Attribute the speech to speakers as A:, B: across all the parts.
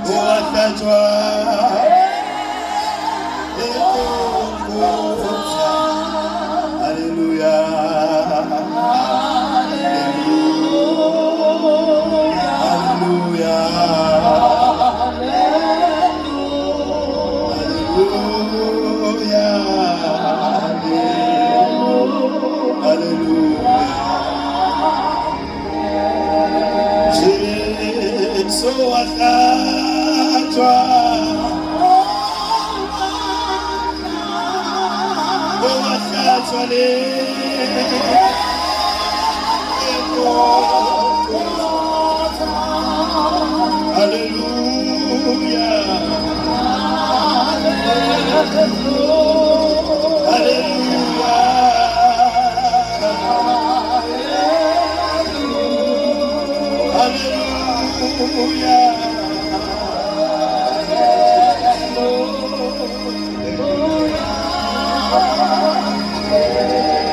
A: Owahlatshwa eGolgotha. Haleluya. Haleluya. Haleluya. Haleluya. Jesu wahlatshwa. Owahlatshwa le. Haleluya. Haleluya. Haleluya.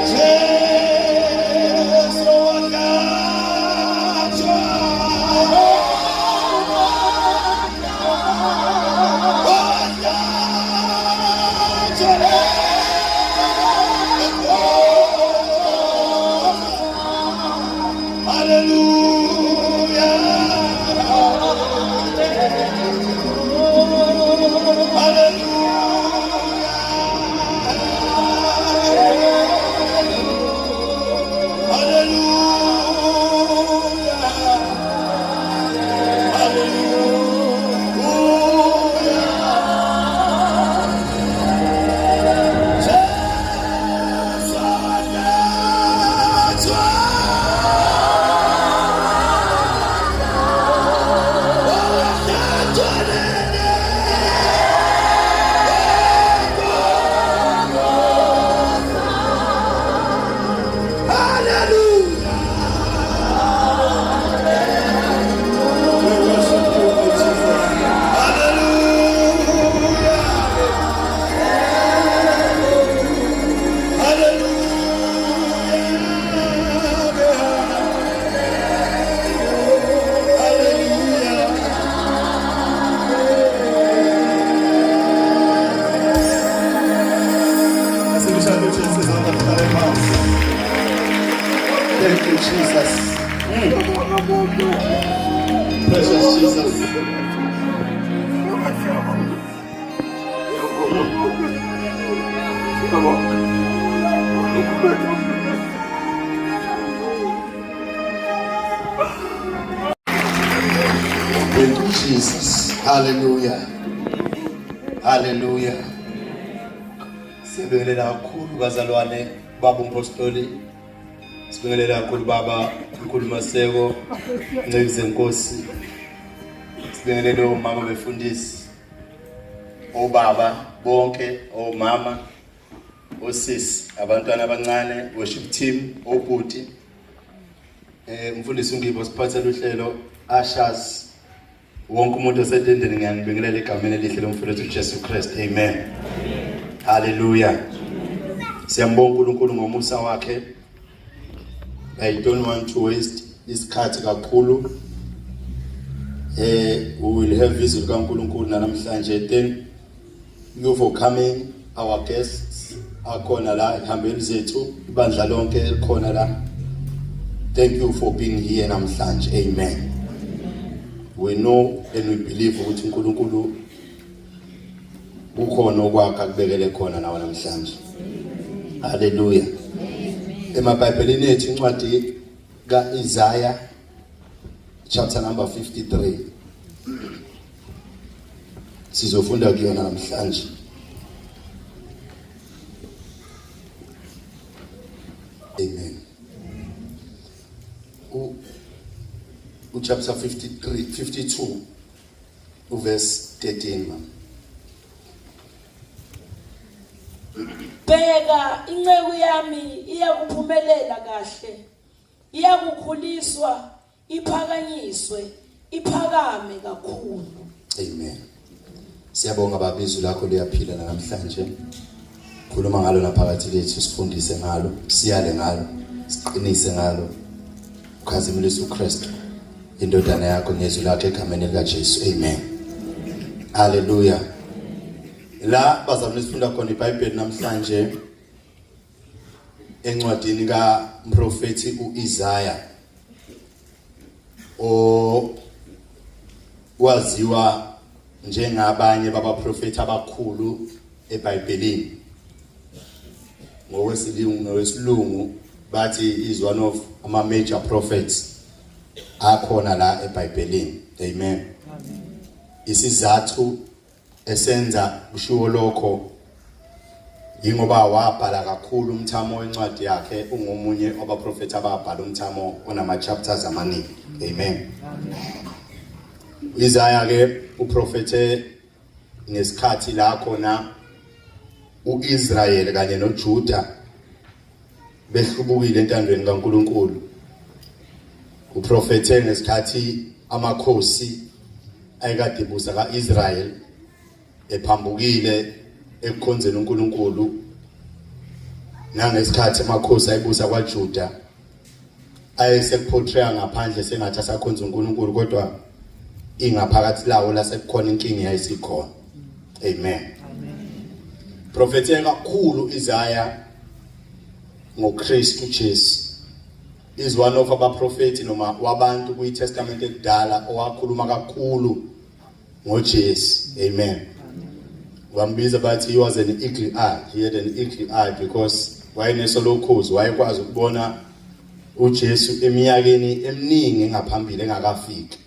A: Jesu wahlatshwa. Wahlatshwa le. Haleluya. Haleluya. Haleluya. Haleluya. Jesu wahlatshwa. Wahlatshwa lele. Hallelujah. We worship you, O Jesus. Hallelujah. Hallelujah. Hallelujah. Asimshayele uJesu izandla kuhlale phansi. Thank you, Jesus. Precious Jesus. Thank you, Jesus. Hallelujah. Hallelujah. Siyabingelela kakhulu bazalwane, baba umpostoli. Sibingelela kakhulu baba mkhulu Maseko, nceku zenkosi. Sibingelele omama befundisi, obaba bonke, omama, osisi, abantwana abancane, worship team, obhuti. Mfundisi uNgibo siphathela uhlelo, ushers, wonke umuntu osetendeni, ngiyanibingelela egameni elihle lomfowethu uJesu Christ. Amen. Hallelujah. Siyambonga uNkulunkulu ngomusa wakhe. I don't want to waste isikhathi kakhulu. We will have izwi likaNkulunkulu namhlanje. Thank you for coming, our guests akhona la ehambeni zethu, ibandla lonke elikhona la. Thank you for being here namhlanje. Amen. We know and we believe ukuthi uNkulunkulu kukhona okwakhe akubekele khona nawe namhlanje. Hallelujah. EmaBhayibhelini ethu, incwadi kaIsaiah chapter number 53 sizofunda kuyona namhlanje. Amen. U chapter 53, 52, uverse 13, mama.
B: Bheka, inceku yami iyakuphumelela kahle, iyakukhuliswa, iphakanyiswe, iphakame kakhulu.
A: Amen. Siyabonga Baba, izwi lakho liyaphila namhlanje. Khuluma ngalo naphakathi lethu, sifundise ngalo, siyale ngalo, siqinise ngalo. Ukhazimulisa uKristu, indodana yakho, ngezwi lakhe, egameni lika Jesu. Amen. Hallelujah. La bazalwane sifunda khona iBhayibheli namhlanje encwadini kaMprofethi uIsaya o waziwa njengabanye babaprofethi abakhulu eBhayibhelini. Ngokwesilungu ngokwesilungu bathi is one of ama major prophets akhona la eBhayibhelini. Amen. Isizathu esenza kushiwo lokho yingoba wabhala kakhulu umthamo wencwadi yakhe, ungomunye wabaprofethi ababhala umthamo onama chapters amaningi. Amen. Isaya ke uprofethe ngesikhathi la khona uIsrayeli kanye noJuda behlubukile entandweni kaNkuluNkulu. Uprofethe ngesikhathi amakhosi ayekade ebusa kaIsrael ephambukile ekukhonzeni uNkulunkulu, nangesikhathi amakhosi ayebusa kwaJuda ayesekuportraya ngaphandle sengathi asakhonza uNkulunkulu, kodwa ingaphakathi lawo lasekukhona inkinga yayisikhona. Amen. Profethe kakhulu Isaiah ngoKristu Jesu. Is one of abaprofeti noma wabantu kwiTestament elidala owakhuluma kakhulu ngoJesu. Amen. Wambiza bathi he was an eagle eye. He had an eagle eye because wayeneso lokhozi, wayekwazi ukubona uJesu eminyakeni eminingi engaphambili engakafiki,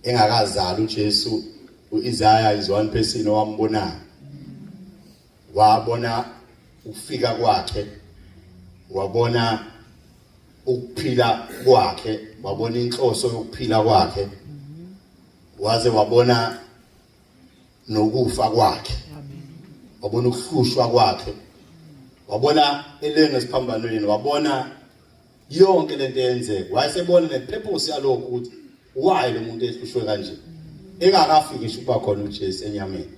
A: engakazali uJesu. uIsaiah is one person owambonayo, wabona ukufika kwakhe, wabona ukuphila kwakhe, wabona inhloso yokuphila kwakhe, waze wabona nokufa kwakhe, wabona ukuhlushwa kwakhe, wabona elenga esiphambanweni, wabona yonke lento eyenzeka, wayesebona nepurpose yalokho ukuthi why lo muntu ehlushwe kanje engakafiki ngisho ukuba khona uJesu enyameni.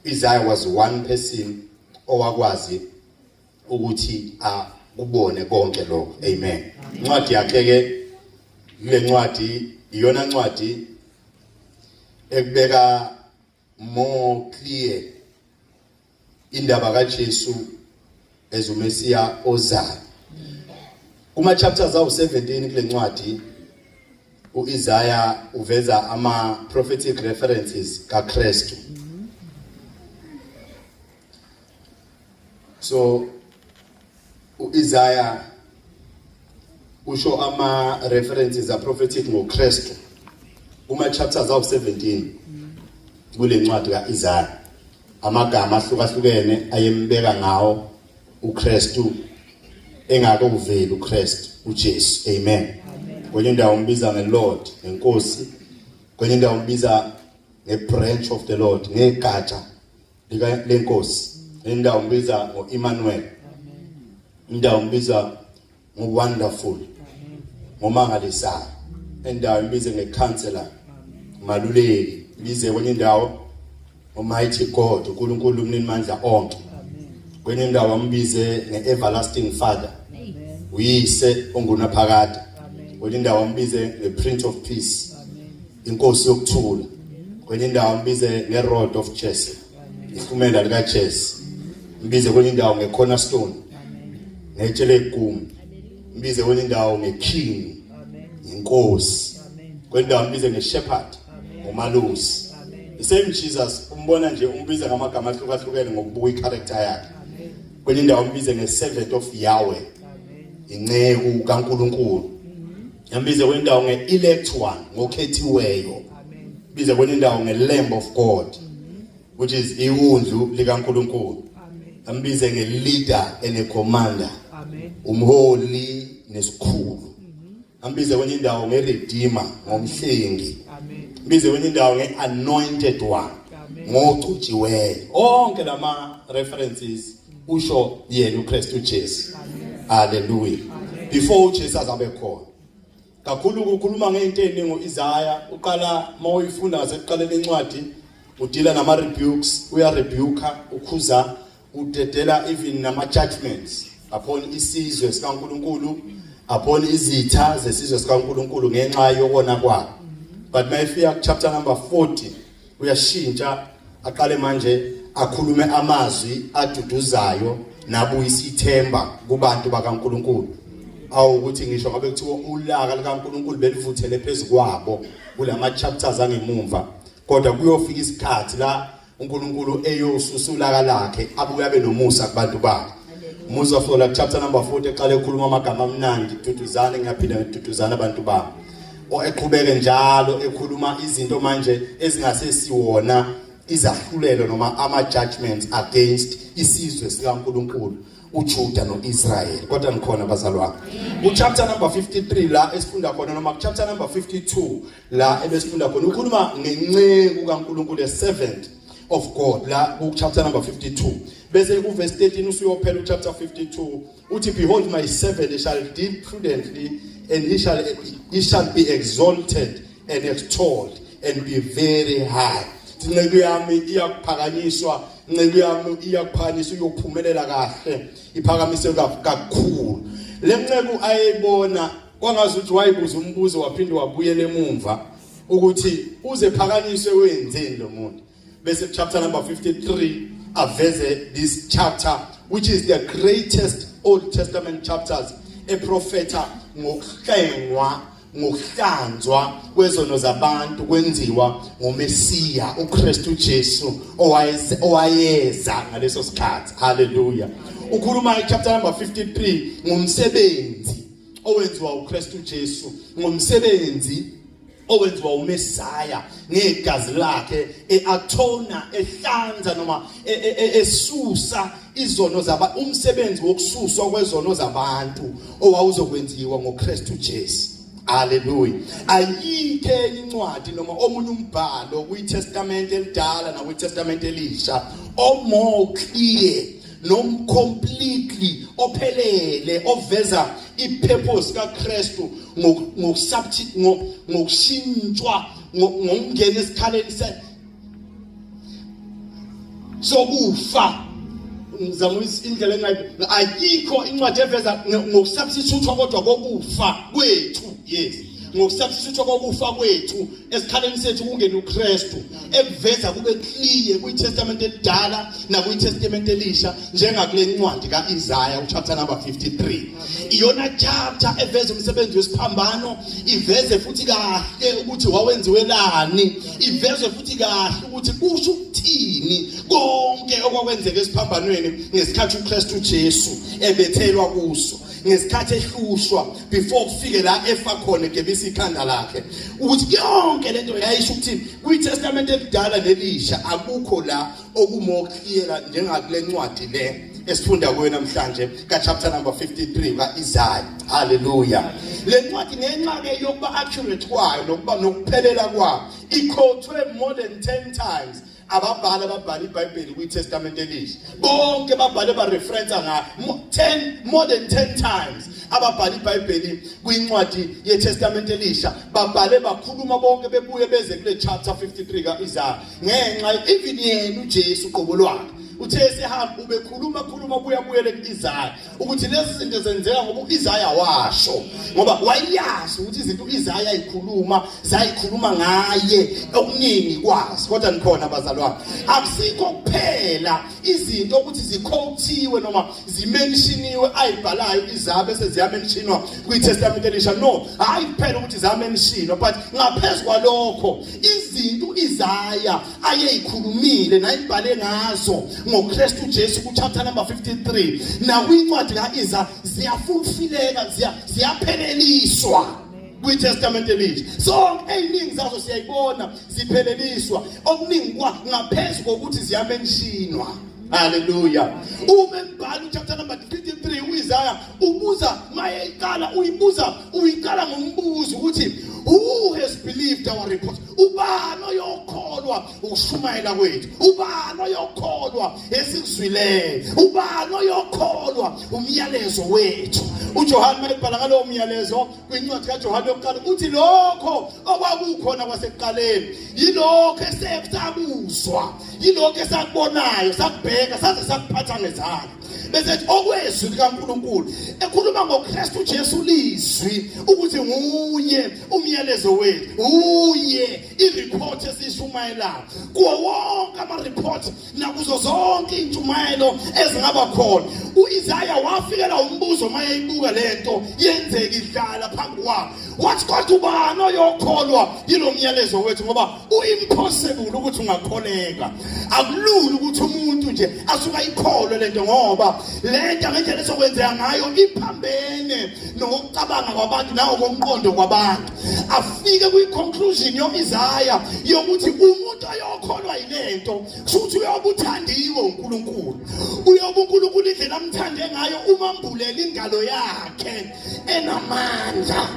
A: Isaiah was one person owakwazi ukuthi akubone konke lokho. Amen. Incwadi yakhe ke, kule ncwadi, iyona ncwadi ekubeka more clear indaba kaJesu as uMesiya ozayo. Kuma chapters awu 17 kule ncwadi, uIsaiah uveza ama prophetic references kaKristu. So uIsaiah usho ama references a prophetic ngoKristu kuma chapters awu 17 kule ncwadi kaIsaiah, amagama ahlukahlukene ayembeka ngawo uKristu engakuveli uKristu uJesu. Amen. Kwenye indawo umbiza ngeLord, ngenkosi, kwenye indawo umbiza ngebranch of the Lord, ngegatsha lika lenkosi, indawo umbiza ngoEmmanuel, indawo umbiza ngowonderful, ngomangalisayo, indawo imbize ngecounselor, maluleki, ibize kwenye indawo umighty God, uNkulunkulu umninimandla onke, kwenye indawo ambize ngeeverlasting father, uyise ongunaphakade, kwenye indawo ambize ngePrince of Peace, inkosi yokuthula, kwenye indawo ambize ngerod of Jesse, ihlumela likaJesse, mbize kwenye indawo ngecornerstone, ngetshe legumi, mbize kwenye indawo ngeking, inkosi, kwenye indawo mbize ngeshepherd, umalusi. The same Jesus umbona nje umbiza ngamagama ahlukahlukene ngokubuka icharacter yakhe. Kwenye indawo umbize ngeservant of Yahweh, inceku kaNkuluNkulu. Yambize kwenye indawo nge-elect one, ngokhethiweyo. Bize kwenye indawo nge-lamb of God, which is iwundlu likaNkuluNkulu. Ambize nge-leader and a commander, umholi nesikhulu. Ambize kwenye indawo nge-redeemer, ngomhlengi. Mbize kwenye indawo nge-anointed one, ngogcotshiweyo. Onke lama references usho yena uKristu Jesu. Hallelujah. Before uJesu azabe khona kakhulu ukukhuluma ngento eziningi uIsaiah, uqala mawuyifunda ngasekuqaleni incwadi udila nama rebukes, uya rebuka, ukhuza, udedela even nama judgments upon isizwe sikaNkuluNkulu, upon izitha zesizwe sikaNkuluNkulu ngenxa yokona kwabo. But mayifika chapter number 40 Uyashintsha aqale manje akhulume amazwi aduduzayo nabuyisa ithemba kubantu bakaNkuluNkulu. Awukuthi ngisho ngabe kuthiwa ulaka likaNkuluNkulu belivuthele phezukwabo kulama chapters angemumva, kodwa kuyofika isikhathi la uNkulunkulu eyosusa ulaka lakhe abuye abe nomusa kubantu bakhe. Muzwa fola chapter number 40 eqale ekhuluma amagama amnandi, duduzane, ngiyaphinda ngiduduzana abantu bami. O eqhubeke njalo ekhuluma izinto manje ezingasesiwona izahlulelo noma ama judgments against isizwe sikaNkulunkulu uJuda noIsrael. Kodwa nikhona bazalwane ku chapter number 53 la esifunda khona, noma ku chapter number 52 la ebesifunda khona, ukhuluma ngenceku kaNkulunkulu, a servant of God, la ku chapter number 52, bese ku verse 13 usuyophela u chapter 52, uthi, "Behold, my servant shall deal prudently, and he shall be exalted and extolled and be very high." Inceku yami iyakuphakanyiswa, inceku yami iyakuphakanyiswa, uyophumelela kahle, iphakamise kakhulu. Le nceku ayibona kwangazi ukuthi wayibuza umbuzo waphinde wabuyela emumva ukuthi uze phakanyiswe wenzeni lo muntu. Bese chapter number 53 aveze this chapter, which is the greatest Old Testament chapters, eprofeta ngokuhlengwa, ngokuhlanzwa kwezono zabantu kwenziwa ngoMesiya uKristu Jesu owayeza ngaleso sikhathi. Haleluya. Ukhuluma chapter number 53 ngomsebenzi owenziwa uKristu Jesu, ngomsebenzi owenziwa uMesaya ngegazi lakhe eatona, ehlanza noma esusa izono zaba, umsebenzi wokususwa kwezono zabantu owawuzokwenziwa ngoKristu Jesu. Haleluya. Ayikho enye incwadi noma omunye umbhalo kwiTestament elidala nakwiTestament elisha o more clear nom completely ophelele oveza ipurpose kaKristu ngokushintshwa, ngokungena esikhaleni sokufa. Ngizama indlela engayi, ayikho incwadi eveza ngokusubstitute kodwa kokufa kwethu, yes, ngokusubstitute kokufa kwethu esikhaleni sethu kungena uKristu, ekuveza kube clear kwiTestament elidala nakwiTestament elisha njengakule ncwadi kaIsaiah uchapter number 53. Iyona chapter eveza umsebenzi wesiphambano, iveze futhi kahle ukuthi wawenziwelani, iveze futhi kahle ukuthi kusho ukuthini konke okwakwenzeka esiphambanweni ngesikhathi uKristu Jesu ebethelwa kuso, ngesikhathi ehlushwa before kufike la efa khona egebisa ikhanda lakhe, ukuthi yonke lento yayisho ukuthi kwiTestament elidala nelisha akukho la okumo clear njengakule ncwadi le esifunda kuyo namhlanje ka chapter number 53 kaIsaiah. Haleluya. Le ncwadi, ngenxa ke yokuba accurate kwayo nokuba nokuphelela kwayo, iquothwe more than 10 times. Ababhali ababhala iBhayibheli kwiTestament elisha bonke babhale ba reference nga 10, more than 10 times. Ababhala iBhayibheli kwincwadi yeTestament elisha babhale bakhuluma bonke bebuye beze kule chapter 53 kaIsaiah, ngenxa even yena uJesu uqobo lwakhe uthe esehamba ubekhuluma khuluma buya buyele kuIsaiah ukuthi lezi zinto zenzeka ngoba uIsaiah washo, ngoba wayazi ukuthi izinto uIsaiah ayikhuluma zayikhuluma ngaye okuningi kwazi. Kodwa nikhona bazalwane? Akusikho kuphela izinto ukuthi ziquotiwe noma zimenshiniwe ayibhalayo uIsaiah bese ziyamentionwa kwiTestament elisha. No, hayi kuphela ukuthi zamentionwa, but ngaphezulu kwalokho izinto uIsaiah ayeyikhulumile nayibhale ngazo ngoKristu Jesu ku chapter number 53 nakwincwadi kaIsaiah ziyafulfileka, ziyapheleliswa kwiTestament elisha. Zonke eziningi zazo siyayibona zipheleliswa, okuningi kwa ngaphezulu kokuthi ziyamentionwa. Haleluya. Uma embhala uchapter number 53 uIsaiah ubuza, mayeqala uyibuza, uyiqala ngombuzo ukuthi, "Who has believed our report?" Ubani oyokholwa ukushumayela kwethu? Ubani oyokholwa esikuzwileyo? Ubani oyokholwa umyalezo wethu? UJohane mayebhala ngalowo myalezo kwincwadi kaJohane yokuqala uthi, lokho okwakukhona kwasekuqaleni yilokho esakuzwa, yilokho esakubonayo, sakubheka, saze sakuphatha ngezandla. Bese ethi okwezwi likaNkulunkulu, ekhuluma ngoKristu Jesu lizwi ukuthi nguye umyalezo wethu, uye ireport esiyishumayelayo. Kuwo wonke ama-report nakuzo zonke iy'ntshumayelo ezingaba khona, u-Isaya wafikela umbuzo uma eyibuka le nto yenzeka idlala phambi kwabo, wathi kodwa ubani oyokholwa yilo myalezo wethu, ngoba u-impossible ukuthi ungakholeka. Akulula ukuthi umuntu nje asuke ayikholwe lento, ngoba lento ngendlela ezokwenzeka ngayo iphambene nokucabanga kwabantu nangokomqondo kwabantu. Afike kwi-conclusion yo-Isaya yokuthi umuntu oyokholwa yilento kusho ukuthi uyobe uthandiwe uNkulunkulu, uyobe uNkulunkulu indlela amthande ngayo umambulela ingalo yakhe enamandla.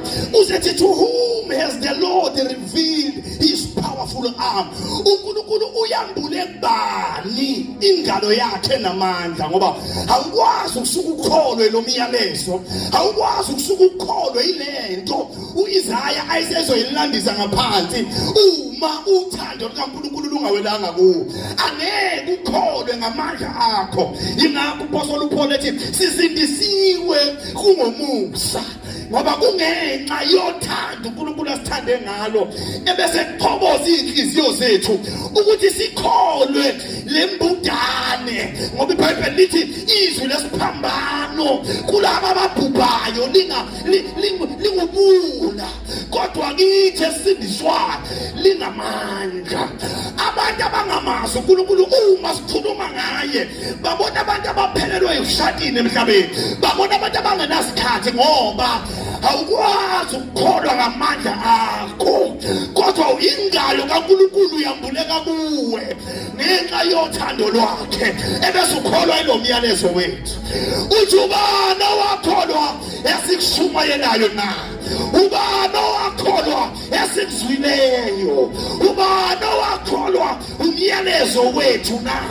A: Usethi, to whom has the Lord revealed his powerful arm? uNkulunkulu uyambule kubani ingalo yakhe enamandla? Ngoba awukwazi ukusuka ukholwe lo myalezo, awukwazi ukusuka ukholwe ilento uIsaya ayisezoyilandisa ngaphansi uma uthando lukaNkulunkulu lungawelanga kuwo. Angeke ukholwe ngamandla akho. Yingakho uPostoli uPaul ethi sisindisiwe kungomusa, ngoba kungenxa yothando uNkulunkulu asithande ngalo ebese kuchoboza izinhliziyo zethu ukuthi sikholwe lembudane, ngoba iBhayibheli lithi izwi lesiphambano kulaba ababhubhayo linga lingubula, kodwa kithi esindiswayo lingamandla. Abantu abangamazi uNkulunkulu uma sikhuluma ngaye babona abantu abaphelelwe yishatini emhlabeni, babona abantu abangenasikhathi, ngoba awukwazi ukukholwa ngamandla akho, kodwa ingalo kaNkulunkulu yambuleka kuwe ngenxa yothando lwakhe, ebese ukholwa ilo myalezo wethu. Uthi ubani owakholwa esikushumayelayo na? Ubani owakholwa esikuzwileyo? Ubani owakholwa umyalezo wethu na?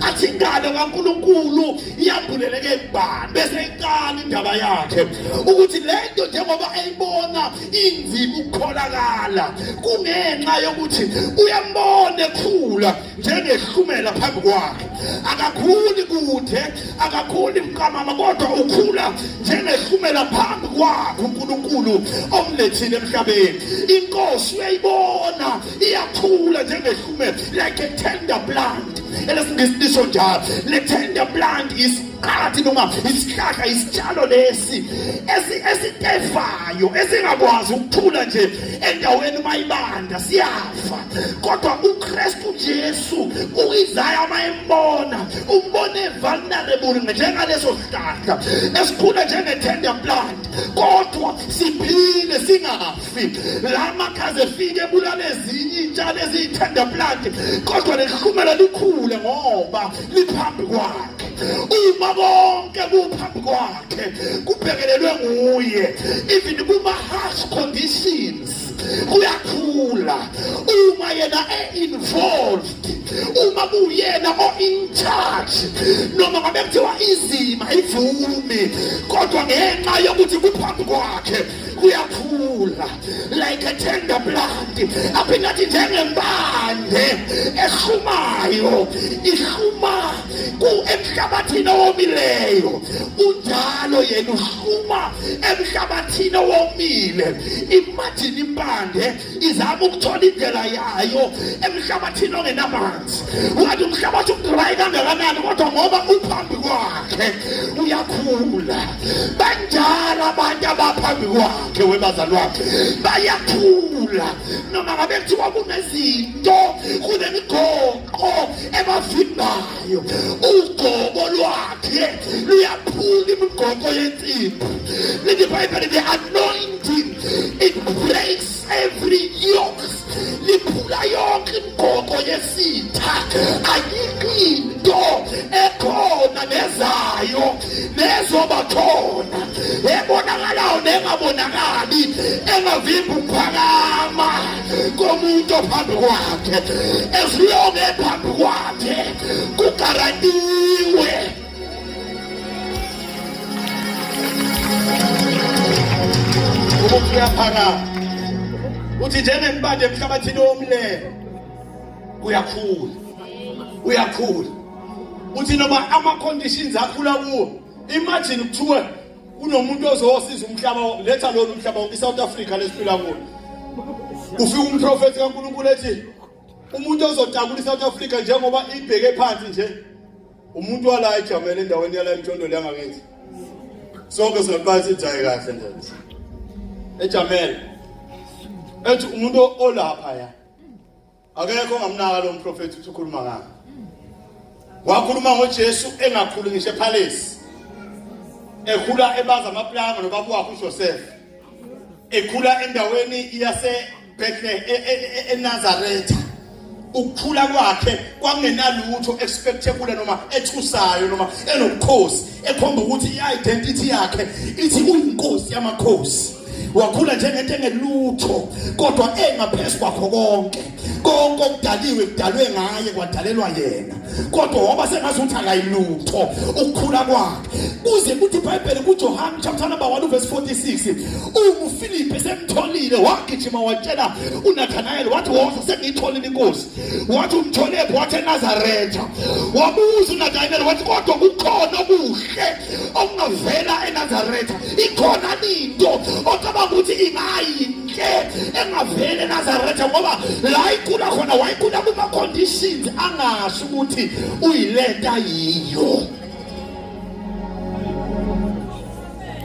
A: Athi ingalo kaNkulunkulu iyambuleleke kubani? Bese iqala indaba yakhe ukuthi lento njengoba eyibona inzima ukukholakala kungenxa yokuthi uyambona ekhula njengehlumela phambi kwakhe. Akakhuli kude, akakhuli mqamama, kodwa ukhula njengehlumela phambi kwakhe uNkulunkulu omlethile emhlabeni. Inkosi uyayibona iyakhula njengehlumela, like a tender plant. Elesingisi lisho njalo, le tender plant is phakathi noma isihlahla, isitshalo lesi esitefayo esingakwazi ukuthula nje endaweni uma ibanda siyafa. Kodwa uKristu Jesu, uIsaya uma embona, umbone vulnerable njengaleso sihlahla esikhula njenge-tender plant, kodwa siphile singafi. La makhaza efike ebulala ezinye iy'tshalo eziyi-tender plant, kodwa lehlumela likhule ngoba liphambi kwakhe. Uma konke kuphambi kwakhe kubhekelelwe nguye, even kuma-harsh conditions kuyakhula. Uma yena e-involved, uma kuyena o-in charge, noma ngabe kuthiwa izima ivumi, kodwa ngenxa yokuthi kuphambi kwakhe kuyakhula like a tender plant. Aphinde athi njengempande ehlumayo, ihluma emhlabathini owomileyo, unjalo yena uhluma emhlabathini owomile. Imagine impande izama ukuthola indlela yayo emhlabathini ongenamanzi, wathi umhlabathi udry kangakanani, kodwa ngoba uphambi kwakhe uyakhula. Banjalo abantu abaphambi kwakhe webazalwane, bayakhula noma ngabe kuthiwa kunezinto, kunemigoqo ebavimbayo. Ugobo lwakhe luyaphula imigoqo yensimbi. Lithi iBhayibheli, the anointing, it breaks every yoke. Liphula yonke imigoqo yesitha. Ayikho into ekhona nezayo nezoba khona ebonakalayo nengabonakali engavimbi ukuphakama komuntu ophambi kwakhe. As long ephambi kwakhe kugarantiwe. Ukuthi uyaphakama, uthi njengempande emhlabathini womlelo, uyakhula, uyakhula. Uthi noma ama conditions akhula kuwo, imagine kuthiwe kunomuntu ozosiza umhlaba, letha lona umhlaba wonke iSouth Africa lesiphila kuwo. Ufika umprofeti kaNkulunkulu ethi umuntu ozotakula iSouth Africa njengoba ibheke phansi nje umuntu wala ejamele endaweni yala emjondolo yangakithi. Sonke singaqala sithi hayi kahle nje. Ejamele. Ethi umuntu olapha ya. Akekho ongamnaka lo mprofethi uthi ukhuluma ngani. Wakhuluma ngoJesu engakhuli ngisho epalace. Ekhula ebaza amaplanga nobaba wakhe uJoseph. Ekhula endaweni yase Bethlehem e, e, e, eNazaretha. Ukukhula kwakhe kwakungenalutho expectable noma ethusayo noma enobukhosi ekhomba ukuthi i-identity yakhe ithi uyinkosi yamakhosi. Wakhula njengento engelutho kodwa engaphezu kwakho konke. Konke okudaliwe kudalwe ngaye kwadalelwa yena. Kodwa waba sengazuthi akayilutho ukukhula kwakhe. Kuze kuthi iBhayibheli kuJohane chapter number 1 verse 46 uFilipe semtholile wagijima watshela uNathanael wathi woza sengiyitholile inkosi. Wathi umtholephi wathi eNazaretha. Wabuza uNathanael wathi kodwa kukhona okuhle okungavela eNazaretha ikhona into ocabanga ukuthi ingayinhle engavela eNazaretha ngoba la ikhula khona wayikhula kuma conditions angasho ukuthi uyilenta yiyo.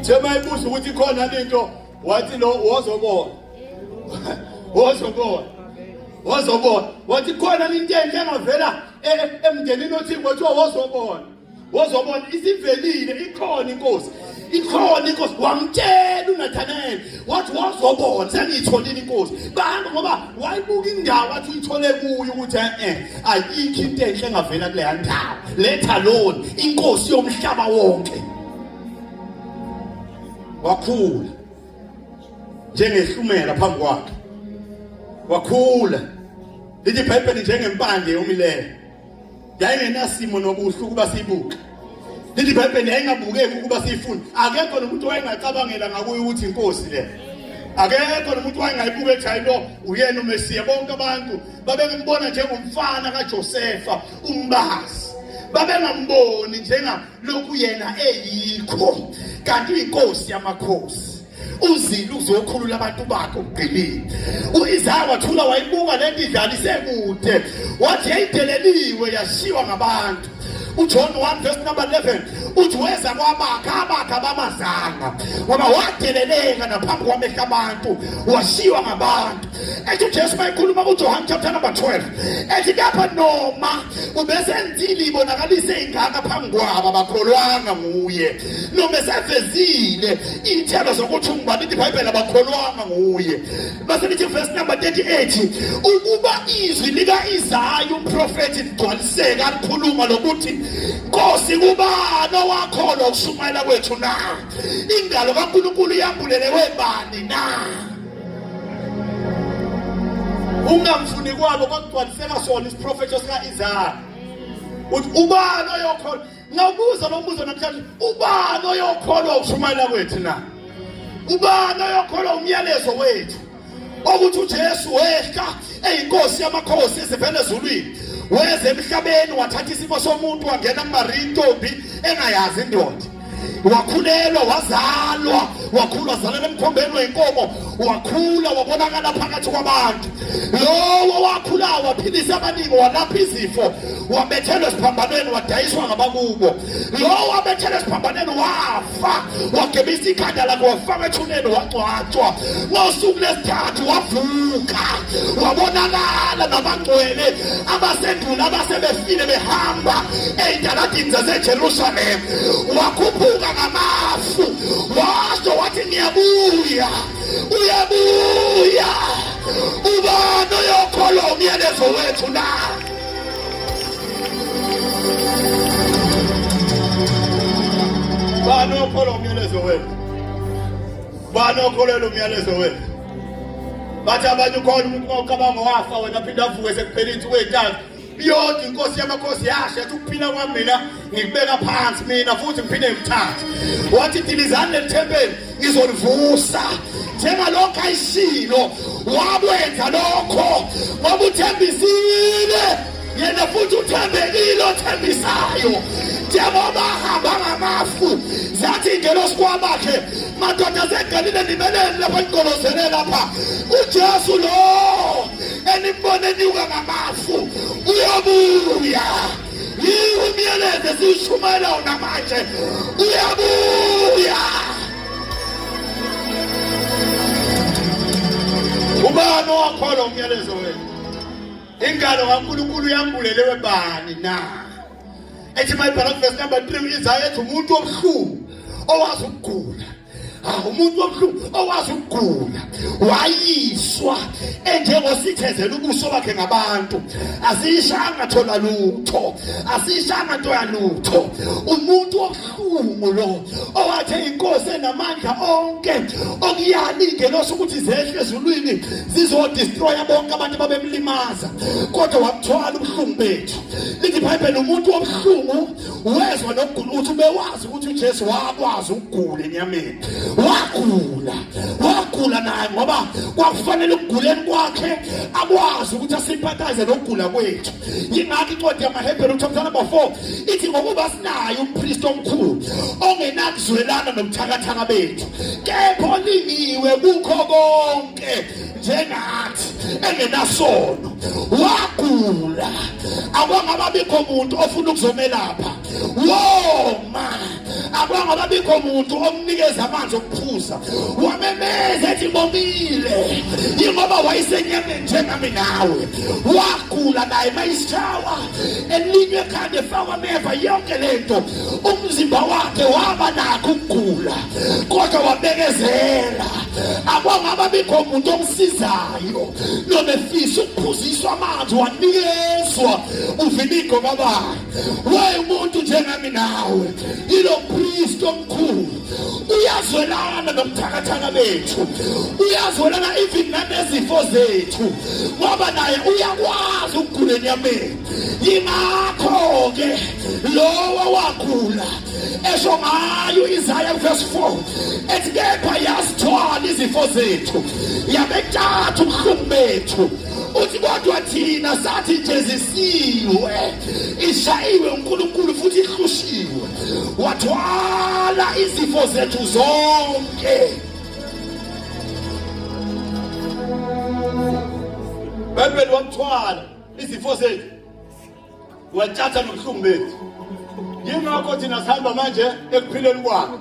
A: Thema ibuza ukuthi ikhona lento wathi lo wozobona wozobona wozobona wathi khona into enhle engavela e, e, emndenini othi kwathiwa wozobona wozobona isivelile ikhona inkosi ikhona inkosi wamtshela uNathanael wathi wazobona sengiyitholile inkosi bahamba ngoba wayibuka indawo wathi uyithole kuyo ukuthi eh ayikho into enhle engavela kuleya ndawo let alone inkosi yomhlaba wonke wakhula njengehlumela phambi kwakhe wakhula lithi iBhayibheli njengempande yomileyo yayingenasimo nobuhle ukuba siyibuke lithi iBhayibheli yayingabukeki ukuba siyifunde akekho nomuntu wayengacabangela ngakuye ukuthi inkosi le akekho nomuntu wayengayibuka ethi hayi lo uyena uMesiya bonke abantu babengembona njengomfana kaJosefa umbazi babengamboni njengalokhu yena eyikho kanti uyinkosi yamakhosi uzile uzokhulula abantu bakhe ukugqilile uIsaya wathula wayibuka lento idlala isekude wathi yayideleliwe yashiywa ngabantu uJohn 1 verse number 11 uthi weza kwabakhe abakhe abamazanga ngoba wadeleleka naphambi kwamehlo abantu washiywa ngabantu ethi uJesu mayikhuluma kuJohn chapter number 12 ethi kepha noma ubesenzile ibonakalise ingaka phambi kwabo abakholwanga nguye noma esevezile iy'thelo zokuthi ungubani ithi ibhayibheli abakholwanga nguye base lithi verse number 38 ukuba izwi lika-isaya umprofethi ligcwaliseke alikhuluma lokuthi nkosi kubani owakholwa ukushumayela kwethu na ingalo kankulunkulu iyambulelewe bani na Ungamfuni kwabo kwakugcwaliseka sona isiprofetho sika-Isaya. Uthi ubani oyokholwa? Ngawubuza lo mbuzo namhlanje, ubani oyokholwa ukushumayela kwethu na? Ubani oyokholwa umyalezo wethu? Okuthi uJesu wehla eyinkosi yamakhosi esivela ezulwini weza emhlabeni wathatha isimo somuntu wangena kuMariya intombi engayazi indoda wakhulelwa wazalwa wakhula wazalelwa emkhombeni wenkomo wakhula wabonakala phakathi kwabantu lowo wakhula waphilisa abaningi walapha izifo wabethelwa esiphambanweni wadayiswa ngabakubo lowo wabethelwa esiphambanweni wafa wagebisa ikhanda lakhe wafaka ethuneni wangcwatshwa ngosuku lesithathu wavuka wabonakala nabangcwele abasendulo abasebefile behamba ey'taladini zasejerusalem wakhuphuka ngamafu washo wathi ngiyabuya uyabuya ubani oyokholwa umyalezo wethu na bani oyokholwa umyalezo wethu bani okholelwa umyalezo wethu bathi abanye ukhona umuntu uma ucabanga wafa wena phinde avuke sekuphela iy'nsuku ey'ntathu iyodwa inkosi yamakhosi yasho yathi ukuphila kwami mina ngikubeka phansi mina futhi ngiphinde ngikuthathe wathi dilizani leli thempeli ngizolivusa njengalokho ayishilo wakwenza lokho ngoba uthembisile.
C: Yena futhi uthembekile othembisayo. Njengoba ahamba ngamafu, zathi ingelosi kwabakhe, madoda aseGalile nimeleni lapha nigolozele lapha. UJesu lo enimbone enyuka ngamafu uyobuya. Yiwo umyalezo esiwushumayelayo namanje, uyabuya. Ubani owakholwa umyalezo wethu? Ingalo kaNkulunkulu yambulelewe bani na? Ethi mayibhala verse number 3 Isaya ethi umuntu obuhlungu owazi ukugula. Ah, umuntu obuhlungu owazi ukugula wayiswa enjengosithezela ubuso bakhe ngabantu, asiyishanga thola lutho, asiyishanga nto yalutho. Umuntu obuhlungu lo owathe inkosi enamandla onke okuyala ingelosi ukuthi zehle ezulwini zizodestroya bonke abantu babemlimaza, kodwa wabuthwala ubuhlungu bethu. Lithi iBhayibheli umuntu obuhlungu wezwa nokugula, uthi ubewazi ukuthi uJesu wakwazi ukugula enyameni, wagula, wagula naye ngoba kwakufanele ukuguleni kwakhe akwazi ukuthi asimpathaze nokugula kwethu. Yingakho incwadi yamaHebheru chapter number 4 ithi ngokuba sinaye umpristi omkhulu ongenakuzwelana nobuthakathaka bethu, kepha olingiwe kukho konke njengathi, engenasono. Wagula, akwangababikho muntu ofuna ukuzomelapha, woma, akwangababikho muntu omnikeza amanzi okuphuza, wamemeza ethi ngomile, yingoba wayesenyameni njengami nawe. Wagula naye mayishawa elinywe ekhanda efakwa ameva, yonke lento, umzimba wakhe waba nakho ukugula, kodwa wabekezela, akwangababikho muntu omsizayo noma efisa ukuphuziswa amanzi, wanikezwa uvinigo kababa. We umuntu njengami nawe, yilo priest omkhulu, uyazwelana nobuthakathaka bethu, uyazwelana even nanezifo zethu, ngoba naye uyakwazi ukugula enyameni. Yingakho-ke lowo wagula esho ngayo Isaya verse 4 ethi kepha yazithwala izifo zethu, yabetshatha ubuhlungu bethu. Uthi kodwa thina sathi jezisiwe, ishayiwe uNkulunkulu futhi ihlushiwe, wathwala izifo zethu zonke.
A: Bhayibheli wakuthwala izifo zethu, watshatha nobuhlungu bethu. Yingakho thina sihamba manje ekuphileni kwakhe,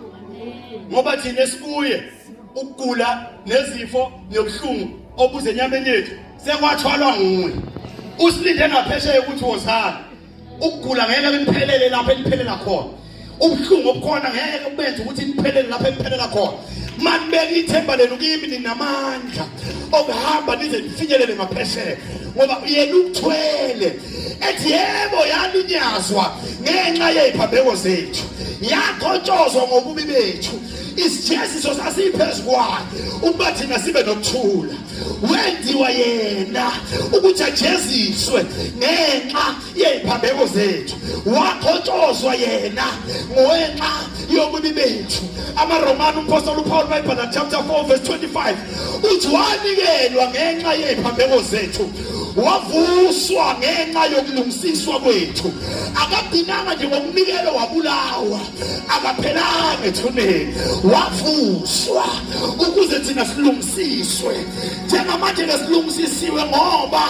A: ngoba thina esibuye ukugula nezifo nobuhlungu obuze enyameni yethu sekwathwalwa nguye. Usilinde ngaphesheya ukuthi wozana. Ukugula ngeke kuniphelele lapho eniphelela khona, ubuhlungu obukhona ngeke kubenze ukuthi niphelele lapho eniphelela khona. Manibeka ithemba lenu kimi, ninamandla okuhamba nize nifinyelele ngaphesheya, ngoba yena ukuthwele. Ethi yebo, yalinyazwa ngenxa yeziphambeko zethu, yaqhotshozwa ngobubi bethu, isijeziso sasiphezu kwayo ukuba thina sibe nokuthula. Wenziwa yena ukuthi ajeziswe ngenxa yeziphambeko zethu, waqhotshozwa yena ngenxa yobubi bethu. AmaRomani, umpostoli uPaul bayibhala chapter 4 verse 25 uthi wanikelwa ngenxa yeziphambeko zethu, wavuswa ngenxa yokulungisiswa kwethu. Akagcinanga nje ngokunikelo, wabulawa, akaphelanga ethuneni, wavuswa ukuze thina silungisiswe. Njengamanje ke silungisisiwe, ngoba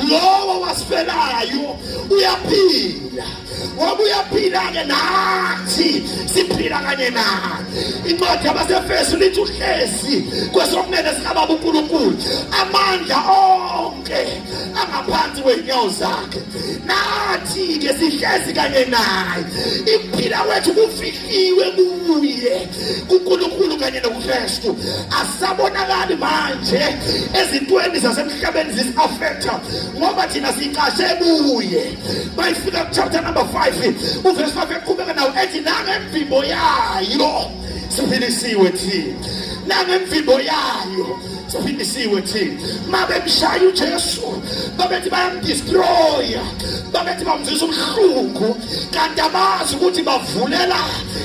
A: lowo wasifelayo uyaphila. Ngoba uyaphila-ke nathi siphila kanye naye. Incwadi yabaseFesu lithi uhlezi kwesokunene sikababa uNkulunkulu, amandla onke angaphansi kwey'nyawo zakhe. Nathi-ke sihlezi kanye naye, ikuphila kwethu kufihliwe kuye, kuNkulunkulu kanye noKristu. Asabonakali manje ezintweni zasemhlabeni zisi-affecta, ngoba thina sicashe kuye. Bayifika kuchapter number 5 uverse 5 eqhubeka nawo ethi nangemvimbo yayo siphilisiwe thina, nangemvimbo yayo siphilisiwe thina. Mabemshaya uJesu babethi bayamdestroya, babethi bamzwisa ubuhlungu, kanti abazi ukuthi bavulela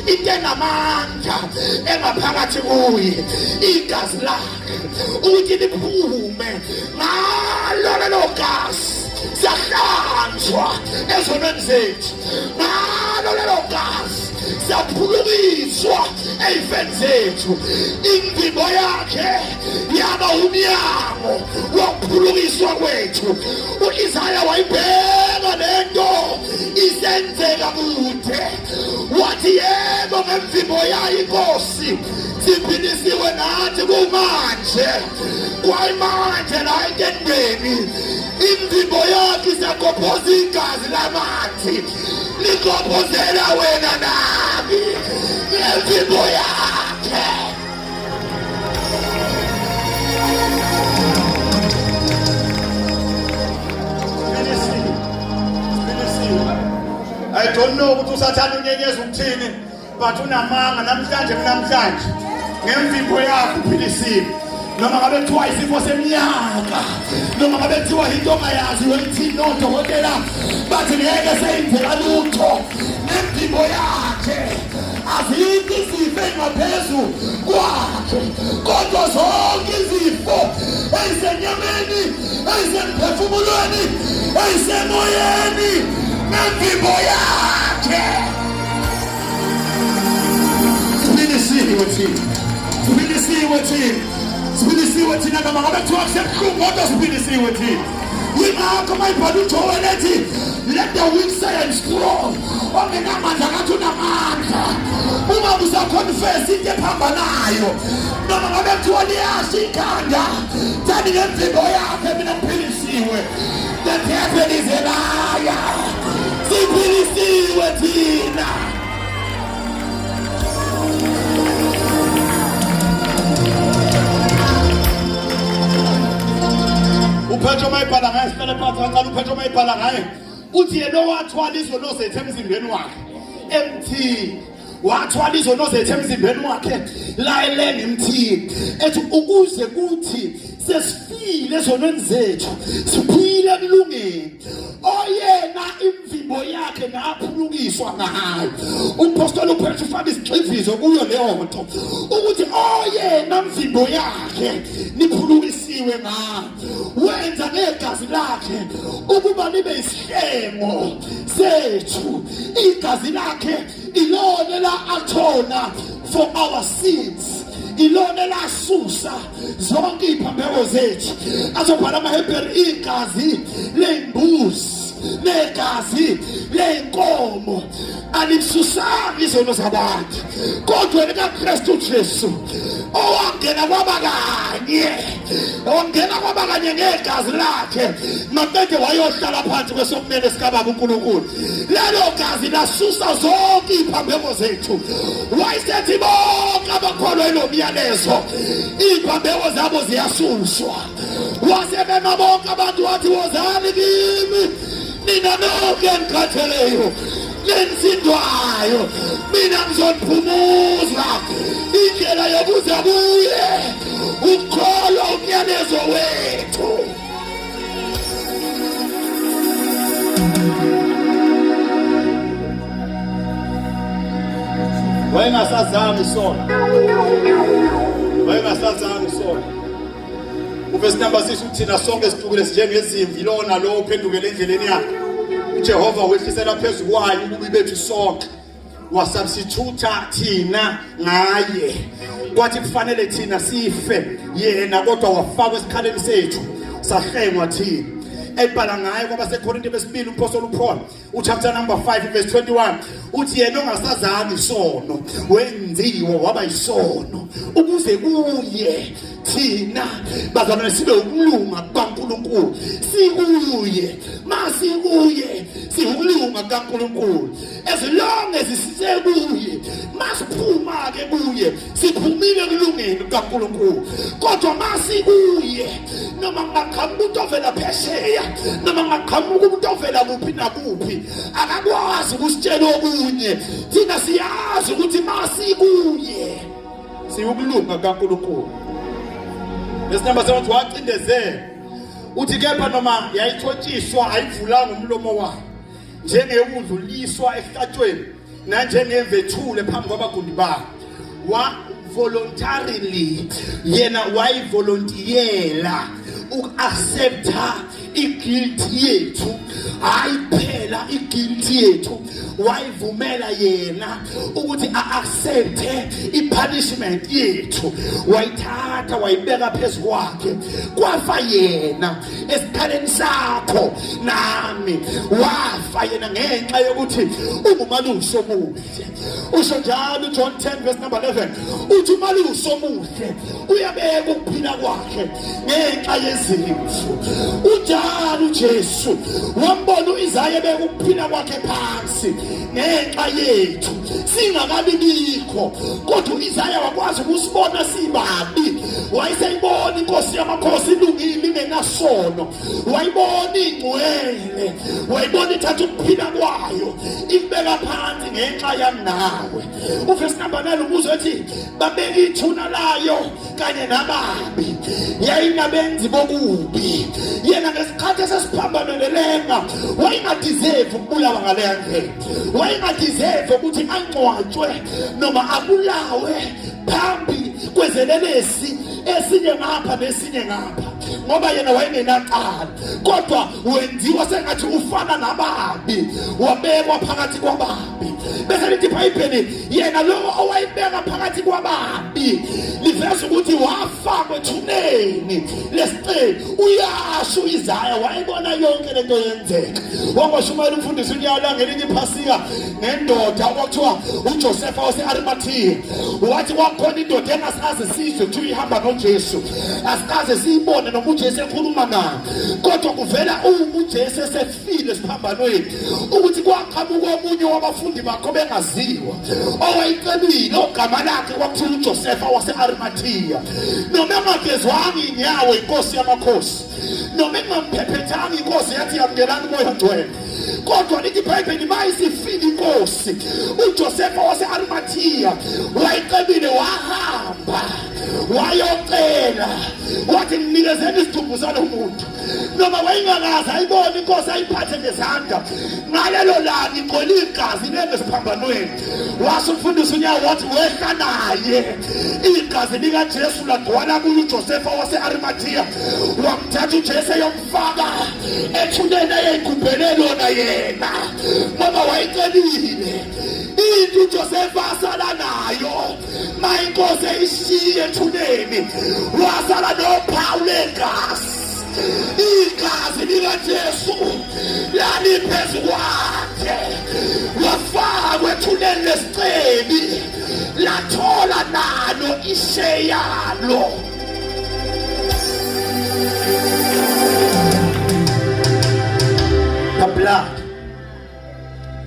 A: into enamandla engaphakathi kuye, igazi lakhe ukuthi liphume ngalo lelo gazi.
C: Siyahlanzwa ezonweni zethu ngalo lelo gazi, siyaphulukiswa ey'feni zethu. Imvimbo yakhe yaba umnyango wokuphulukiswa kwethu. U-Isaya wayibheka lento isenzeka kude, wathi yebo, ngemvimbo yayo inkosi siphilisiwe nathi. Kumanje, kwayimanje la entendeni, imvimbo yakhe isagobhoza igazi lamanzi, ligobhozela wena nami ngemvimbo yakhe.
A: I don't know ukuthi usathanda unyenyeza ukuthini, but unamanga namhlanje. Kunamhlanje, ngemvimbo yakho uphilisiwe. Noma ngabe kuthiwa isifo seminyaka, noma ngabe kuthiwa into ongayazi wemthini, nodokotela bathi ngeke seyenzeka lutho, ngemvimbo yakhe. Azikho izifo ey'ngaphezu kwakhe, kodwa zonke izifo eyisenyameni, eyisemphefumulweni, eyisemoyeni, ngemvimbo yakhe siphilisiwe thina, siphilisiwe thina, siphilisiwe thina. Noma ngabe kuthiwa kusebuhlungu, kodwa siphilisiwe thina. Yingakho mayibhala uJoel ethi, "Let the weak say I'm strong." Ongenamandla ngathi unamandla. Uma usaconfess into ephambanayo, noma ngabe kuthiwa liyasha ikhanda, thani, "Ngemvimbo yakhe mina ngiphilisiwe." The devil is a liar. Siphilisiwe thina. UPetro mayibhala ngaye, sihlale phansi kancane. UPetro mayibhala ngaye uthi yena owathwala izono zethu emzimbeni wakhe emthini, wathwala izono zethu emzimbeni wakhe la elenga emthini, ethi ukuze kuthi sesifile ezonweni zethu, siphile ekulungeni. Oyena imvimbo yakhe naphulukiswa ngayo. Umpostoli uPetru ufaka isigxivizo kuyo leyo nto, ukuthi oyena mvimbo yakhe niphulukisiwe ngayo, wenza ngegazi lakhe ukuba libe isihlengo sethu. Igazi lakhe ilona la atone for our sins, ilona lasusa zonke iziphambeko zethu. Azobhala amaHebheru, igazi ley'mbuzi negazi ley'nkomo alisusanga izono zabantu, kodwa likaKristu Jesu owangena kwaba kanye, owangena kwaba kanye ngegazi lakhe, maqede wayohlala phansi kwesokunene sikababa uNkulunkulu. Lelo gazi lasusa zonke iziphambeko zethu. Wayesethi bonke abakholwa ilo myalezo, iziphambeko zabo ziyasuswa. Wasemema bonke abantu, wathi, "Wozani kimi nina nonke enikhatheleyo nensindwayo, mina ngizoniphumuza." Indlela yokuza kuye ukukholwa umyalezo wethu. Wayengasazami isono, wayengasazami isono. Uvesi number 6, uthina sonke sihlukile sinjengezimvu, ilona lo uphendukele endleleni yakhe, uJehova wehlisela phezu kwayo ububi bethu sonke. Wasubstitute thina ngaye. Kwathi kufanele thina sife, yena kodwa wafakwa esikhaleni sethu, sahlengwa thina. Ebhala ngaye kwabaseKorinte besibili umpostoli uPaul, uchapter number 5 verse 21, uthi yena ongasazani isono wenziwa waba isono, ukuze kuye thina bazalwane sibe ukulunga kukaNkulunkulu. Sikuye, masikuye siwukulunga kukaNkulunkulu as long as sisekuye. Masiphuma ke kuye, siphumile kulungeni kukaNkulunkulu, kodwa masikuye, noma ngaqhamuka umuntu ovela phesheya, noma ngaqhamuka umuntu ovela kuphi nakuphi, akakwazi ukusitshela okunye. Thina siyazi ukuthi masikuye siwukulunga kukaNkulunkulu. Lesinamba 7, wacindezela, uthi kepha noma yayithotshiswa, ayivulanga umlomo wayo, njengewudluliswa ehlatshweni nanjengemvethule phambi kwabagundi bayo. Wa voluntarily, yena wayivolontiyela uku-accepta.
C: I-guilt yethu, hayi phela i-guilt yethu, wayivumela yena ukuthi a-accepte i-punishment yethu, wayithatha wayibeka phezu kwakhe, kwafa yena esikhaleni sakho nami, wafa yena ngenxa yokuthi ungumalusi omuhle. Usho njalo uJohn 10 verse number 11, uthi umalusi omuhle uyabeka ukuphila kwakhe ngenxa yezimvu. Unjalo uJesu, wambona uIsaya ebeka ukuphila kwakhe phansi ngenxa yethu singakabi bikho, kodwa uIsaya wakwazi ukusibona sibabi. Wayeseyibona inkosi yamakhosi ilungile ingenasono, wayibona ingcwele, wayibona ithatha ukuphila kwayo ikubeka phansi ngenxa yami nawe. Uvesi number 9 umbuzo ethi babeka ithuna layo kanye nababi, yayinabenzi bokubi. Yena ngesikhathi esesiphambanele lenga wayengadeserve ukubulawa ngaleya ndlela, wayengadeserve ukuthi angcwatshwe noma abulawe phambi kwezelelesi esinye ngapha nesinye ngapha, ngoba yena wayengenacala, kodwa wenziwa sengathi ufana nababi, wabekwa phakathi kwababi. Bese lithi iBhayibheli, yena lowo owayibeka phakathi kwababi, liveza ukuthi wafakwa ethuneni lesiceli. Uyasho uIsaya wayebona yonke lento yenzeka. Wangashumayela umfundisi uNyawo ngelinye iphasika ngendoda kwakuthiwa uJosepha wase-Arimathiya, wathi kwakhona indoda engasazi sizwe kuthiwa ihamba noJesu, asikaze siyibone noma uJesu ekhuluma nayo, kodwa kuvela uma uJesu esefile esiphambanweni ukuthi kwaqhamuka omunye wabafundi bakhe obengaziwa owayecebile, ogama lakhe kwakuthiwa uJosepha wase-Arimathiya. Noma engagezwanga inyawo inkosi yamakhosi, noma engamphephethanga inkosi yathi yamukelani umoya ongcwele, kodwa lithi iBhayibheli mayisifile inkosi uJosepha wase-Arimathiya wayecebile, wahamba wayocela, wathi nginikezeni isidumbu salo muntu. Noma wayengakaze ayibone inkosi ayiphathe ngezandla, ngalelo langa igcwele igazi lenge esiphambanweni, wase umfundisi uNyawo wathi wehla naye igazi likaJesu lagcwala kuye uJosepha wase-Arimathiya, wamthatha uJesu eyomfaka ethuneni ayeyigubhele lona yena, ngoba wayecelile. Into uJosepha asala nayo ma inkosi eyishiye ethuneni, wasala nophawu legazi. Igazi likaJesu laliphezu kwakhe, wafakwa ethuneni lesicebi, lathola nalo isheyalo.
A: The blood,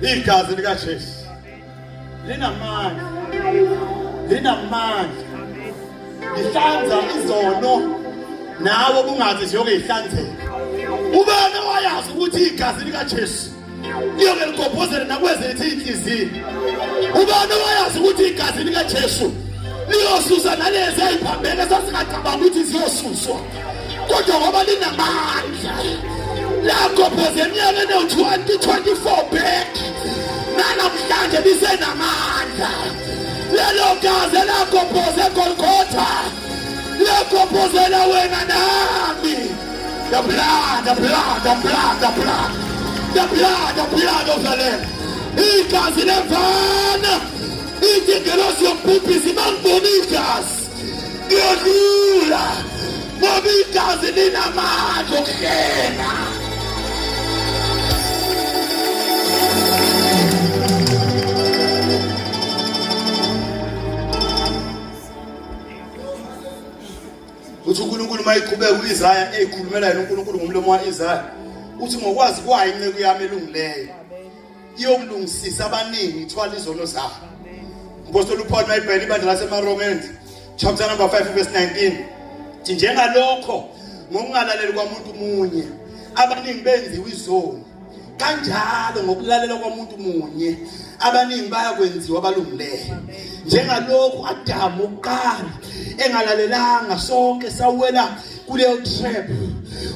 A: igazi likaJesu linamandla, linamandla, lihlanza izono nawe kungathi ziyoke ihlanzeke. Ubani owayazi ukuthi igazi likaJesu liyoke ligobhozele nakwezethu iy'nhliziyo? Ubani owayazi ukuthi igazi likaJesu liyosusa nalezi eyiphambene sasingacabanga ukuthi ziyosuswa, kodwa ngoba linamandla lagobhoza eminyakeni ewu-2024 back, nanamhlanje lisenamandla. Lelo gazi elagobhoza eGolgotha liyagobhozela wena nami. The blood, the blood, the blood, the blood, the blood, the blood of the Lamb, igazi lemvana. Ithi ingelosi yombhubhisi mangibona igazi ngiyodlula, ngoba igazi linamandla okuhlenga. Uthi uNkulunkulu uma eqhubeka uIsaya eyikhulumela yena uNkulunkulu ngomlomo waIsaya, uthi ngokwazi kwayo inceku yami elungileyo iyokulungisisa abaningi, ithwala izono zabo. Umpostoli uPaul mayibhela ibandla lasemaRomans chapter number 5 verse 19, thi njengalokho ngokungalaleli kwamuntu munye abaningi benziwa izono, kanjalo ngokulalela kwamuntu munye abaningi bayakwenziwa abalungileyo. Njengalokhu Adamu uqala engalalelanga, sonke sawela kuleyo trap.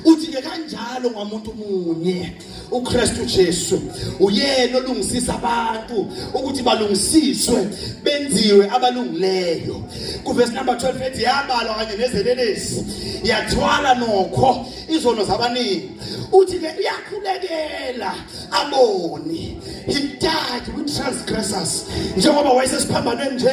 A: Uthi ke kanjalo ngamuntu munye uKristu Jesu, uyena olungisisa abantu ukuthi balungisiswe benziwe abalungileyo. Kuvesi number 12 ethi yabalwa kanye nezelelesi, yathwala nokho izono zabaningi.
C: Uthi ke uyakhulekela aboni. He died with transgressors. Njengoba wayesesiphambanweni nje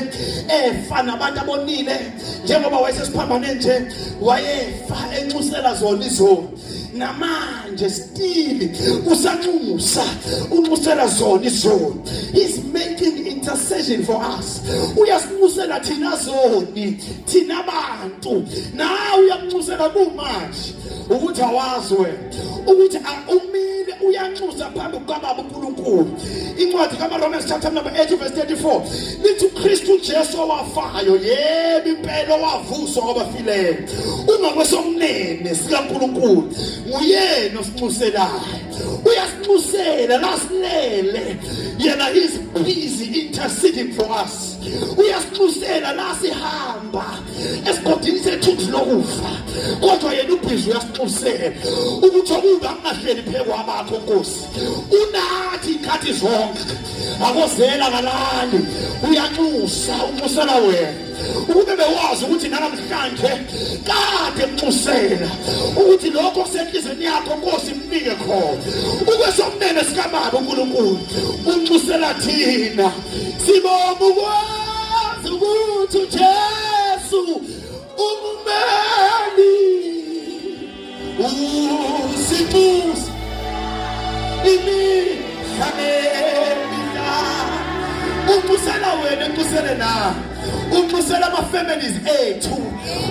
C: efa nabantu abonile, njengoba wayesesiphambanweni nje wayefa enxusela zona izono. Namanje still usanxusa, unxusela zona izono. He's making intercession for us. Uyasinxusela thina zoni, thina bantu. Nawe uyakunxusela kumanje ukuthi awazi wena ukuthi umile uyanxusa phambi kukaBaba uNkulunkulu. Incwadi kaRomans chapter number 8 verse 34 lithi uKristu Jesu owafayo, yebo impela owavuswa kwabafileyo, ungakwesokunene sikaNkulunkulu, nguyena osinxuselayo. Uyasinxusela lasilele yena, is busy interceding for us. Uyasinxusela la sihamba esigodini sethunzi lokufa, kodwa yena ubhizi uyasinxusela ukuthi okubi akungahleli phezu kwabakho Nkosi. Unathi ikhathi zonke, akozela kalali, uyanxusa, unxusela wena. Ukube bewazi ukuthi namhlanje kade nxusela ukuthi lokho kusenhlizweni yakho Nkosi mnike khona. Ukwesokunene sikababa uNkulunkulu unxusela thina. Sibonga ukwazi ukuthi uJesu umeli usinxusa imihla nemihla. Unxusela wena, unxusele na, unxusela ama-families ethu,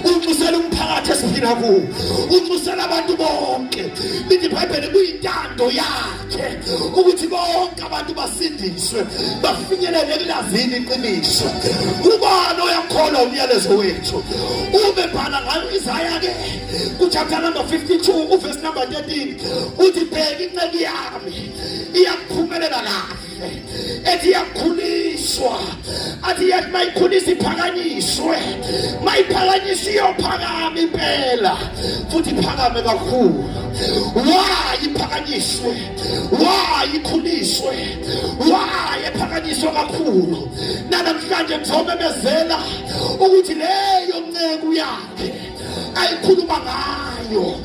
C: unxusela umphakathi esiphila kuwo, unxusela abantu bonke. Lithi iBhayibheli kuyintando yakhe ukuthi bonke abantu basindiswe, bafinyelele ekulazini iqiniso. Ubani oyakholwa umyalezo wethu? Ube bhala ngayo Isaya ke kuchapter number 52 uverse number 13, uthi bheka inceku yami iyakuphumelela kahle, ethi iyakhuliswa, athi yathi mayikhulisa iphakanyiswe, mayiphakanyiswe iyophakama impela futhi iphakame kakhulu. Why iphakanyiswe? Why ikhuliswe? Why ephakanyiswe kakhulu? Namhlanje ngizomemezela ukuthi leyo nceku yakhe ayikhuluma ngayo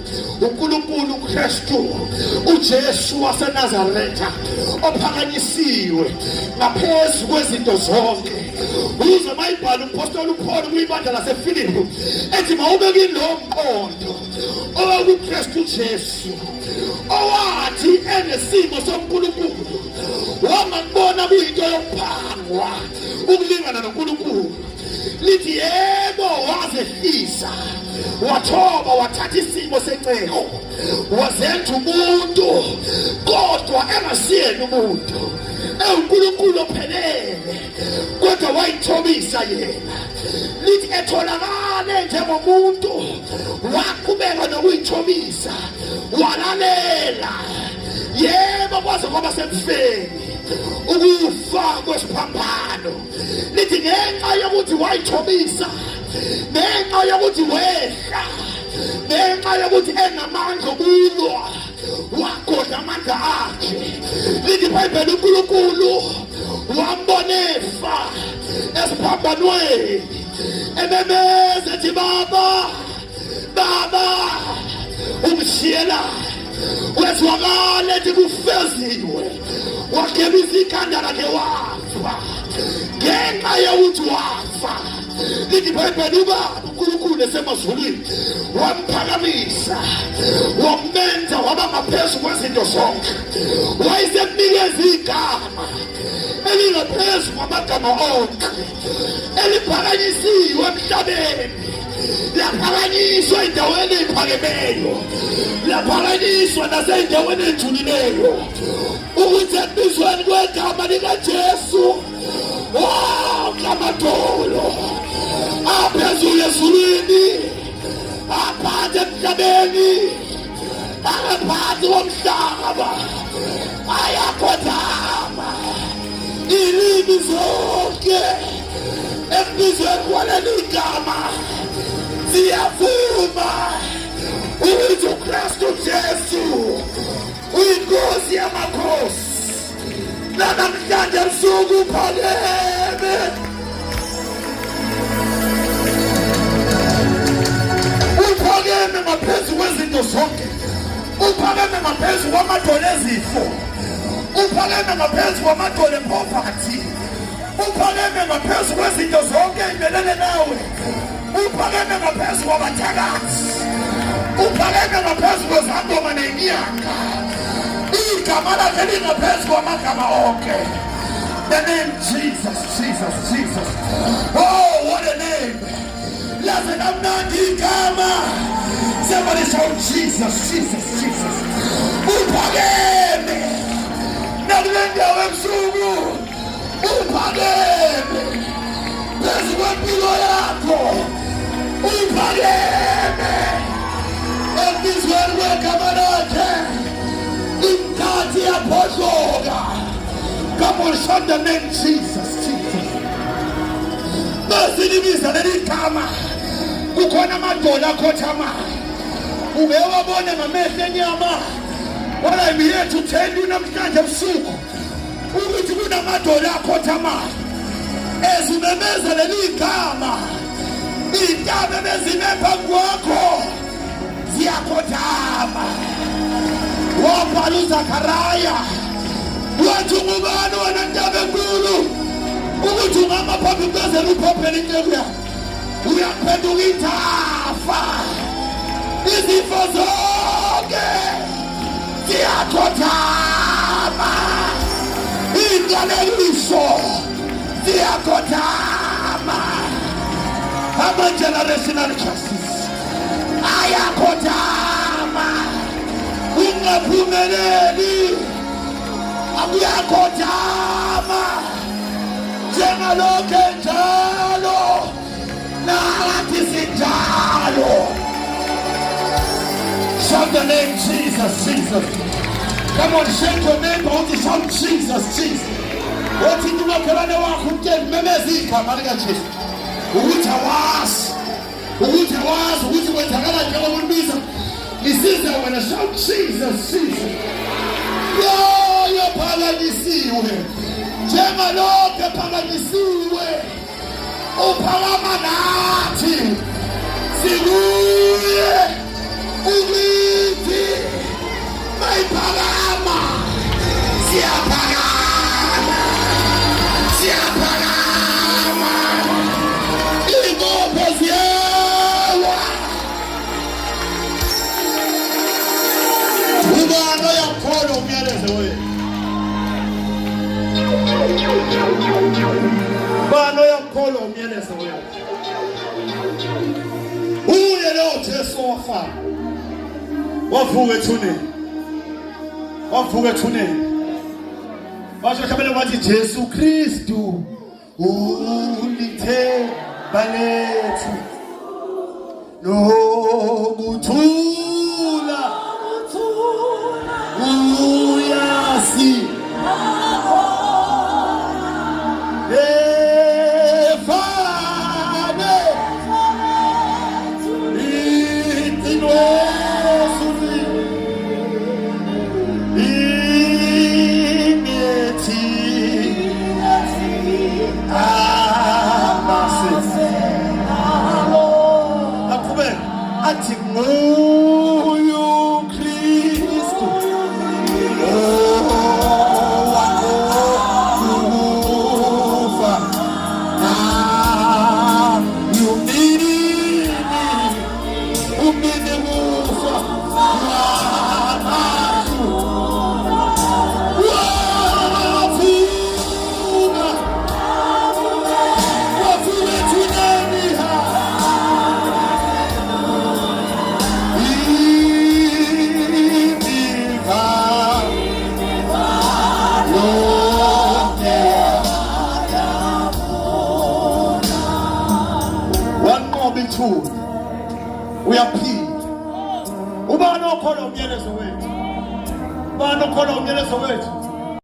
C: uNkulunkulu uKristu uJesu waseNazaretha ophakanyisiwe ngaphezu kwezinto zonke. Uze mayibhala umpostoli uPaul kwibandla laseFilipi ethi mawube kilo mqondo owakuKristu Jesu, owathi enesimo soNkulunkulu wangakubona kuyinto yokuphangwa ukulingana noNkulunkulu. Lithi yebo wazehlisa, wathoba, wathatha isimo senceku, wazenza umuntu, kodwa engasiyena umuntu, ewuNkulunkulu ophelele, kodwa wayithobisa yena. Lithi etholakale njengomuntu, waqhubeka nokuyithobisa, walalela, yebo, kwaze kwaba sekufeni, ukufa kwesiphambano. Lithi ngenxa yokuthi wayithobisa, ngenxa yokuthi wehla, ngenxa yokuthi enamandla okulwa, wagodla amandla akhe. Lithi iBhayibheli uNkulunkulu wambona efa esiphambanweni, ememeza ethi baba, baba, umshiyela. Wezwakala ethi kufeziwe, wagebisa ikhanda lakhe wafa. Ngenxa yokuthi wafa, lithi iBhayibheli ubaba uNkulunkulu esemazulwini wamphakamisa, wamenza waba ngaphezu kwezinto zonke, wayesemnikeza igama elingaphezu kwamagama onke, eliphakanyisiwe emhlabeni, laphakanyiswa endaweni ey'phakemeyo, laphakanyiswa nasey'ndaweni ey'julileyo, ukuthi ekubizweni kwegama likaJesu wonke amadolo aphezulu ezulwini, aphansi emhlabeni, angaphansi komhlaba ayakhothama, ilimi zonke ekubizweni kwaleli gama ziyavuma ukuthi uKristu Jesu uyinkosi yamakhosi. Namhlanje ebusuku uphakeme, uphakeme ngaphezu kwezinto zonke. Uphakeme ngaphezu kwamadolo ezifo. Uphakeme ngaphezu kwamadolo epoverty. Uphakeme ngaphezu kwezinto zonke ey'melene nawe. Uphakeme ngaphezu kwabathakathi. Uphakeme ngaphezu kwezangoma ney'nyanga. Igama lakhe lingaphezu kwamagama onke. The name Jesus, Jesus, Jesus. Oh, what a name. Laze lamnandi igama. Somebody shout Jesus, Jesus, Jesus. Uphakeme. Nakule ndawo ebusuku. Uphakeme. Phezu kwempilo yakho. Uphakeme. Ekubizweni kwegama lakhe. Imikhathi iyaphohloka. Come on, shout the name Jesus, Jesus. Basilibiza leli gama. Kukhona amadola akhothamayo. Ungewabone ngamehlo enyama. What I'm here to tell you namhlanje ebusuku ukuthi kunamadola akhothamayo. Ezimemeza leli gama. Iy'ntaba ebezime phambi kwakho ziyakhothama. Wabhala uZakhariya wathi ungubani wena ntaba enkulu ukuthi ungama phambi kukaZerubhabheli inceku yakho uyaphenduka ithafa izifo zonke ziyakhothama iy'nqalekiso ziyakhothama ama-generational curses ayakhothama ungaphumeleli akuyakhothama njengalokho enjalo nathi sinjalo. Shout the name Jesus, Jesus. Come on, shake your neighbor uthi shout Jesus, Jesus. Wathi into umakhelwane wakho umtshele memeza igama likaJesu. Ukuthi awazi ukuthi awazi ukuthi kwenzakala njengoba ulibiza ngisize wena shout Jesus Jesus loyo phakanyisiwe njengalokho ephakanyisiwe uphakama nathi sikuye ukithi mayiphakama siyaphakama siyaphakama iy'bopho ziyawa ubani oyakukholwa umyalezo wethu ubani oyakukholwa umyalezo wethu uye lowo Jesu owafa wavuka ethuneni wavuka ethuneni washo hlabele wathi Jesu Kristu ulithemba lethu nokuthula uyasi efane Athi nguyu Kristu owakokufa nayumini umini kufa wabantu wavuka wavuka ethuneni ha imiva yonke wanqoba ithuna uyaphila ubani okholwa umyalezo wethu ubani okholwa umyalezo wethu